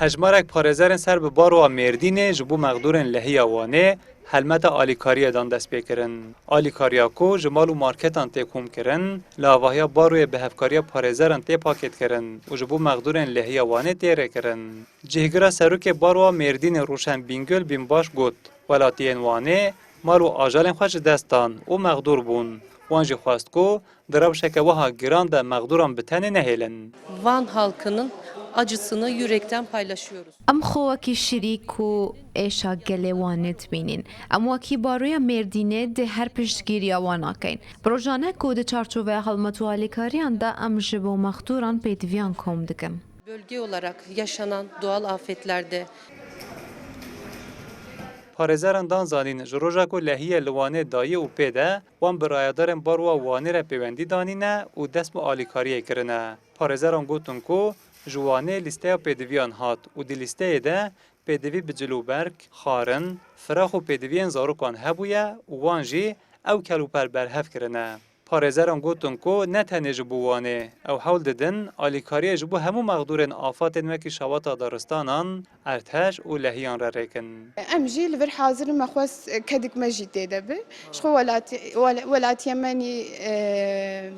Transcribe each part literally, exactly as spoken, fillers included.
Hejmarek parêzerên ser bi Baroya Mêrdînê ji bo mexdûrên Lehiya Wanê helmeta alîkariyê dan destpêkirin. Alîkariya ku ji mal û marketan tê komkirin, li avahiya Baroyê bi hevkariya parêzeran tê pakêtkirin û ji bo mexdûrên Lehiya Wanê tê rêkirin. Cihgira Serokê Baroya Mêrdînê Rûşen Bîngul Bînbaş got, welatiyên Wanê mal û ajalên xwe ji dest dan û mexdûr bûn. Wan jî xwest ku di rewşeke wiha giran de mexdûran bi tenê nehêlin. Van halkının acısını yürekten paylaşıyoruz. Em xwe wekî şirîk û êşa gelê Wanê dibînin. Em wekî Baroya Mêrdînê dê her piştgiriya wan nakin. Bi rojane ku di çarçoveya helmet û alîkariyan de em ji bo mexdûran pêdiviyan kom dikin. Bölge olarak yaşanan doğal afetlerde Parêzeran dan zanîn, ji roja ku lehiyê li Wanê dayî û pê de, wan bi rayedarên Baroya Wanê re pêwendî danîne û dest bi alîkariyê kirine. Parêzeran gotin ku ji Wanê lîsteya pêdiviyan hat û di lîsteyê de pêdivî bi cilûberg, xarin, firax û pêdiviyên zarokan hebûye û wan jî ew kelûper berhev kirine. Parêzeran gotin ku ne tenê ji bo Wanê, ew hewl didin alîkariyê ji bo hemû mexdûrên afatên wekî şawata daristanan, erdhej û lehiyan re rêkin. Em jî li vir hazir in, me xwest kedik me jî tê de bi. Ji xwe welatî-, wela-, welatiyê me nî, e,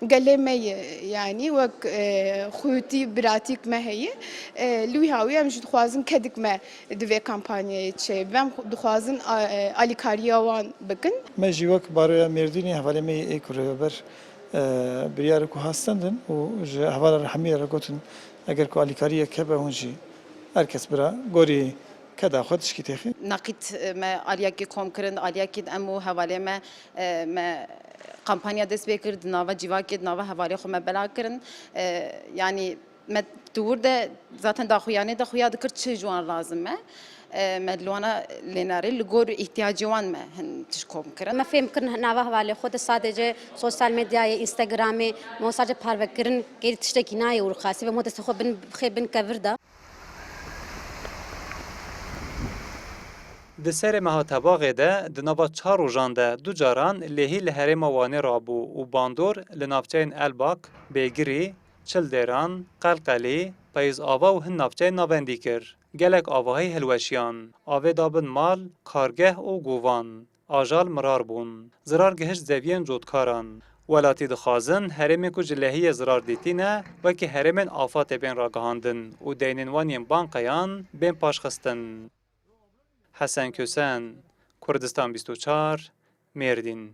gelê me ye, yanî wek, e, xûtî biratîk me heye. E, li wî hawî em jî dixwazin kedik me di vê kampanyayê çêbim. Dixwazin, a, e, alîkariya wan bikin. Me jî wek Baroya Mêrdînê hevalê me yê êk û rêveber, e, biryar ku ha stendin û ji hevala re hemî re gotin, eger ku alîkariyek hebe hûn jî her kes bira gorî keda xwe tişkî têxî. Naqît, e, me aliyekê kom kirin, aliyekê em û hevalê me, e, me kampanya dest pê kir, di nava civakê, di nava hevalê xwe me bela kirin. E, yanî Me di wir de zaten daxuyanê de xuya dikir çi ji wan lazim e. E, me li wana lênerê li gor îhtiyacê wan me hin tişt kom kirin. Me fêm kirin nava hevalê xwe de sadece sosyal medyayê, Instagramê, me sadece parve kirin, gêrî tiştekî nayê û xasî ve me destê xwe bin, xê bin kevir de. Di serê meha Tebaxê de di nava çar rojan de du caran lêhî li herêma Wanê rabû û bandor li navçeyên Elbak, Bêgirî, Çildêran, Qelqelî, Peyizava û hin navçeyên navendî kir. Gelek avahî hilweşiyan. Avê dabin mal, kargeh û govan. Ajal mirar bûn. Zirar gihişt zeviyên cotkaran. Welatî dixwazin herêmên ku ji lehiyê zirar dîtî ne, wekî herêmên afatê bên ragihandin û deynên wan yên banqeyan bên paşxistin. Hesen Kösen, Kurdistan bîst û çar, Mêrdîn.